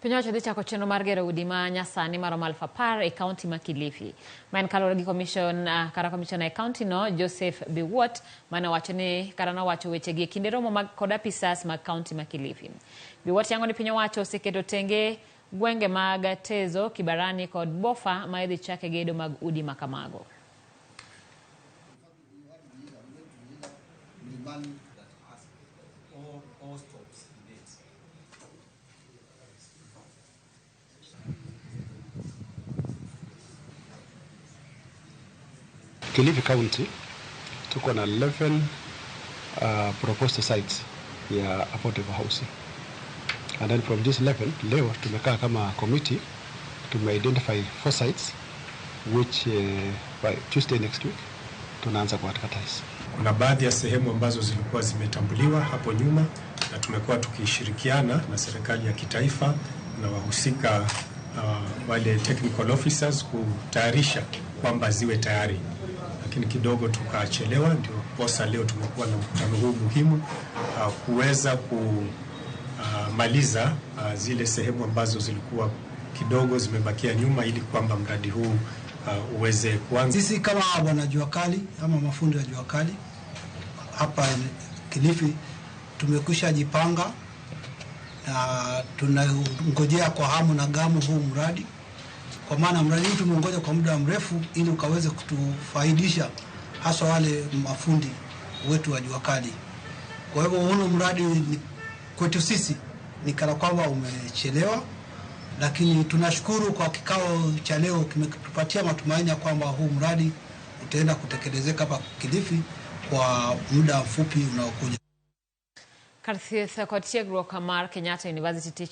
Piny owacho dhi chako chenro mar gero udi ma nyasani maromo 10,000 e kaunti ma Kilifi. Ma en kaluwore gi commission, kara commissioner e kaunti no Joseph Biwott mane owacho ni kara nowacho wechegi e kinde romo mag kod apisas mag kaunti ma Kilifi. Biwott yango ni piny owacho oseketo tenge gwenge mag Tezo, Kibarani kod Bofa ma idhi chake gedo mag udi ma kamago. Kilifi County tuko na 11 proposed sites ya affordable housing. And then from this 11, leo tumekaa kama committee, tume-identify 4 sites which by Tuesday next week tunaanza ku-advertise. Kuna baadhi ya sehemu ambazo zilikuwa zimetambuliwa hapo nyuma na tumekuwa tukishirikiana na serikali ya kitaifa na wahusika wale technical officers kutayarisha kwamba ziwe tayari, lakini kidogo tukachelewa. Ndio posa leo tumekuwa na mkutano huu muhimu kuweza kumaliza zile sehemu ambazo zilikuwa kidogo zimebakia nyuma ili kwamba mradi huu uweze kuanza. Sisi kama wana jua kali ama mafundi wa jua kali hapa Kilifi tumekwisha jipanga na tunangojea kwa hamu na gamu huu mradi, kwa maana mradi huu tumeongoja kwa muda mrefu ili ukaweze kutufaidisha hasa wale mafundi wetu wa jua kali. Kwa hivyo huu mradi kwetu sisi ni kana kwamba umechelewa, lakini tunashukuru kwa kikao cha leo kimetupatia matumaini ya kwamba huu mradi utaenda kutekelezeka hapa Kilifi kwa muda mfupi unaokuja. Kar thieth kod tiegruok mar Kenyatta University Teaching